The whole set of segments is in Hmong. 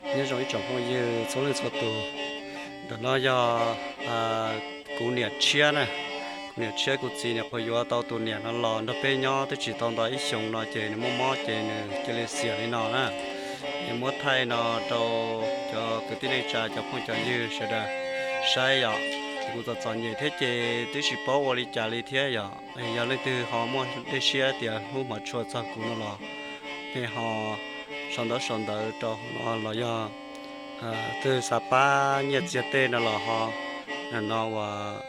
Nyob zoo ib tsoom phooj ywg txhua leej txhua tus, ntawm no yog kuv niam tshiab na. Kuv niam tshiab kuv txiv niam qhuav yuav tau tus niam no los nrog peb nyob twb tsis tau nto ib xyoos no ces nws mob mob ces nws cia li xiam li no na. Es muab thaij no rau cov kwv tij neej tsa cov phooj cov ywg sawv daws saib yom. Es kuv txom txom nyem thiab ces twb tsis paub ua li cas li thiab yom. Es yog leej twg ho muaj dej siab tias hlub hmov tshua txog kuv no los nej ho sau ntaub sau ntawv rau no los yog twg xav pab nyiaj txiag tej no los ho no uas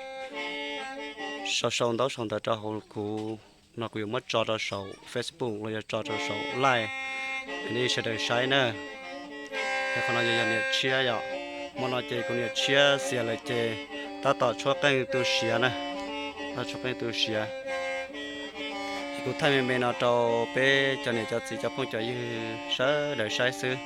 sau sau ntaub sau ntawv rau hauv kuv no kuv yuav muab tso rau saum Facebook los yog tso rau saum Line, nej sawv daws saib na. Es qhov no yog yog niam tshiab yom. Hmo no ces kuv niam tshiab xiam lawm ces tab tom tshuab qeej tu siav na, tab tom tshuab qeej tu siav. Es kuv thaij me me no rau peb cov niam cov txiv cov phooj cov ywg sawv daws saib xwb.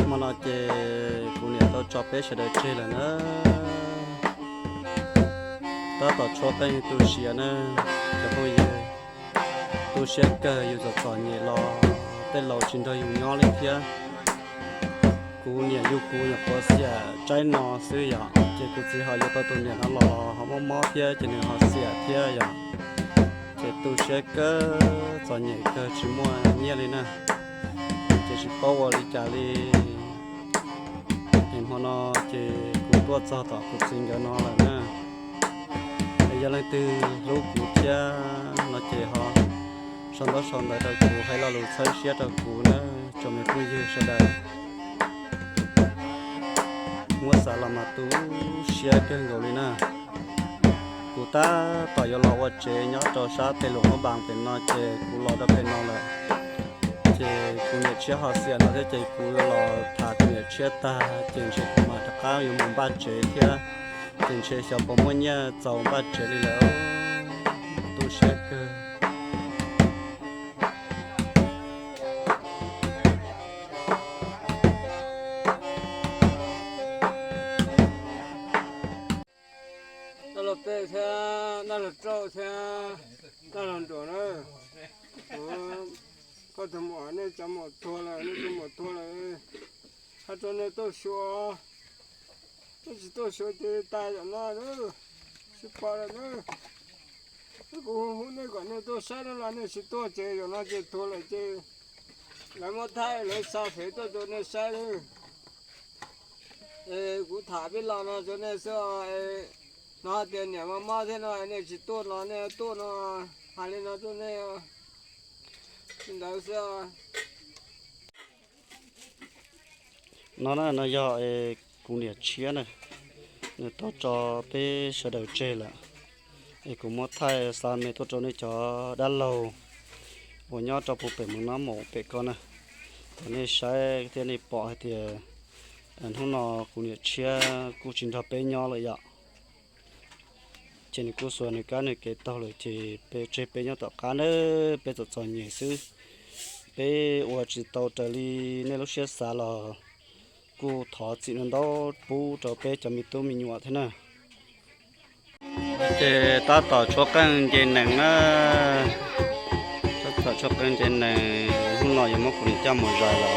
Hmo no ces kuv niam tau tso peb sawv daws tseg lawm na. Tab tom tshuab qeej tu siav na, cov phooj ywg. Tu siab kawg, yus txom txom nyem los tej laus tsis nrog yus nyob li thiab. Kuv niam yug kuv nyuam qhuav xiam tsaib no xwb yom, ces kuv txiv ho yuav tau tus niam no los ho mob mob thiab ces nws ho xiam thiab yom. Ces tu siab kawg, txom nyem kawg tsis muaj nyiaj li na, ces tsis paub ua li cas li. Es hmo no ces kuv tuaj txog tom kuv txiv nkawd no lawm na. Es yog leej twg hlub kuv thiab no ces ho sau ntaub sau ntawv rau kuv, hais lo lus txhawb siab rau kuv na, tsoom me phooj ywg sawv daws. Muab xav los mas tu siab kawg nkaus li na. Kuv tab tom yuav los ua tsev nyob rau sab pem Luam Phab Npas pem no ces kuv los rau pem no lawm. Ces kuv niam tshiab ho xiam no thiab ces kuv los tham kuv niam tshiab tag ces ntshe kuv mam rov qab yuav mus npaj tsev thiab, ces ntshe xyov puas muaj nyiaj txaus npaj tsev li lawm. Tu siab kawg. Dab laug Peb thiab dab laug Rauj thiab dab laug Nruas na, kuv koj tus muam nej cov muam tuag lawm, nej cov muam tuag lawm, hais rau nej tuaj xyuas, nej tsis tuaj xyuas ces tas zaum no na, tsis pom lawm na. Kuv hu hu nej kom nej tuaj saib no los nej tsis tuaj ces zaum no ces tuag lawm ces lawv muab thaij lawv xa fev tuaj rau nej saib na. Es kuv tham peb los no rau nej xwb, no hais tias niam mob mob thiab no nej tsis tuaj los nej tuaj no, hais li no rau nej li ntawd xwb. No na, no yog kuv niam tshiab na, nws tau tso peb sawv daws tseg lawm. Es kuv muab thaij xa me tuaj rau nej cov dab laug uas nyob rau puag pem Moos Nab Maum pem ko na, kom nej saib thiab nej pom hais tias hnub no kuv niam tshiab kuj tsis nrog peb nyob lawm yom. Ces nws kuj xuas nws kab nws kev taug lawm ces peb tseg peb nyob tom qab na, peb txom txom nyem xwb. Peb ua tsis tau raws li nej lub siab xav los kuj thov txim ntau ntau pub rau peb cov me tub me nyuam thiab na. Ces tab tom tshuab qeej nce nees na, tab tom tshuab qeej nce nees, hnub no yuav muab kuv niam coj mus zais los.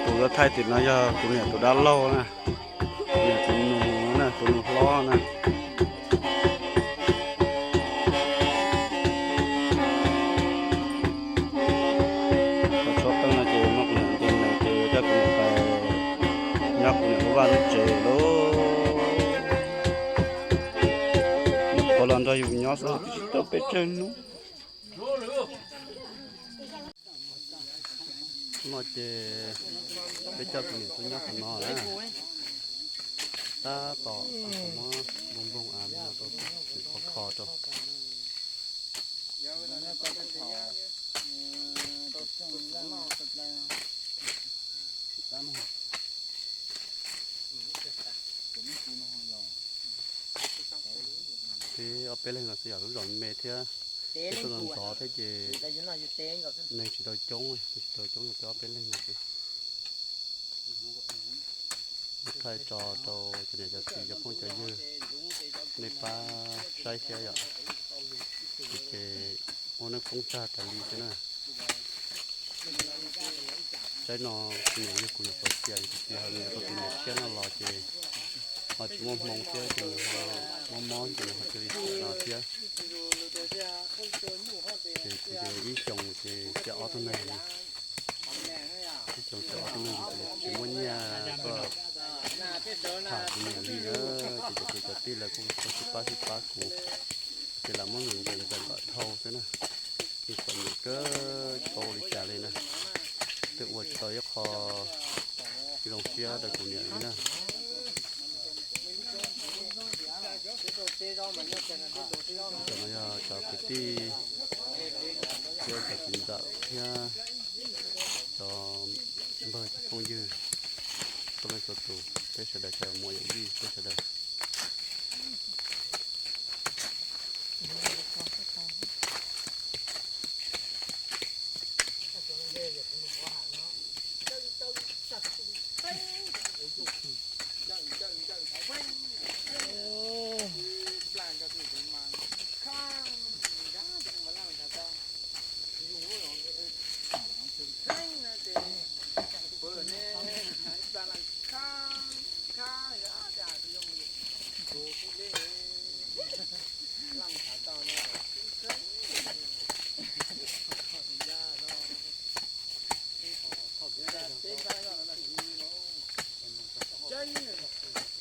Tus yuav thaij tim no yog kuv niam tus dab laug na, kuv niam tus nus na, tus nus hlob na. Thaum tshuab qeej no ces muab kuv niam nce nees ces coj kuv niam pais nyob kuv niam lub vaj lub tsev lauj. Nws qhuav los nrog yus nyob xwb twb tsis tau pes tsawg hnub. No ces peb coj kuv niam tuaj nyob qhov no na. Tab tom muab npoo npoo av li no rau, khov kho rau. Peb ob peb leeg no xwb yom, lub zos me thiab, peb tuaj ntxov ntxov thiab ces neeg tsis tau coob, neeg tsis tau coob, peb ob peb leeg no xwb. Muab thaij tso rau cov niam cov txiv cov phooj cov ywg nej pab saib thiab yom. Ces ua neej poob tag tas li thiab na. Saib no, kuv niam yog kuv niam qhov tias kuv txiv ho nws yog tus niam tshiab no los ces ho tsis muaj hmoo thiab ces nws ho mob mob ces nws ho cia li no thiab. Ces kuv ces ib xyoos ces coj ob tug neeg, ib xyoos coj ob tug neeg ces tsis muaj nyiaj tuaj tham kuv niam li na. Ces cov kwv cov tij lawv kuj sib pab sib pab kuv, ces lam muab nws ntxeem ntxeem kom dhau xwb na. Ces txom nyem kawg tsis paub ua li cas li na, twb ua tsis tau ib qho zoo siab rau kuv niam li na. Cov no yog cov kwv tij, thiab cov txiv ntxawm thiab cov npawg cov phooj ywg, txhua leej txhua tus, peb sawv daws cov muam yawm yij peb sawv daws. Tseeb,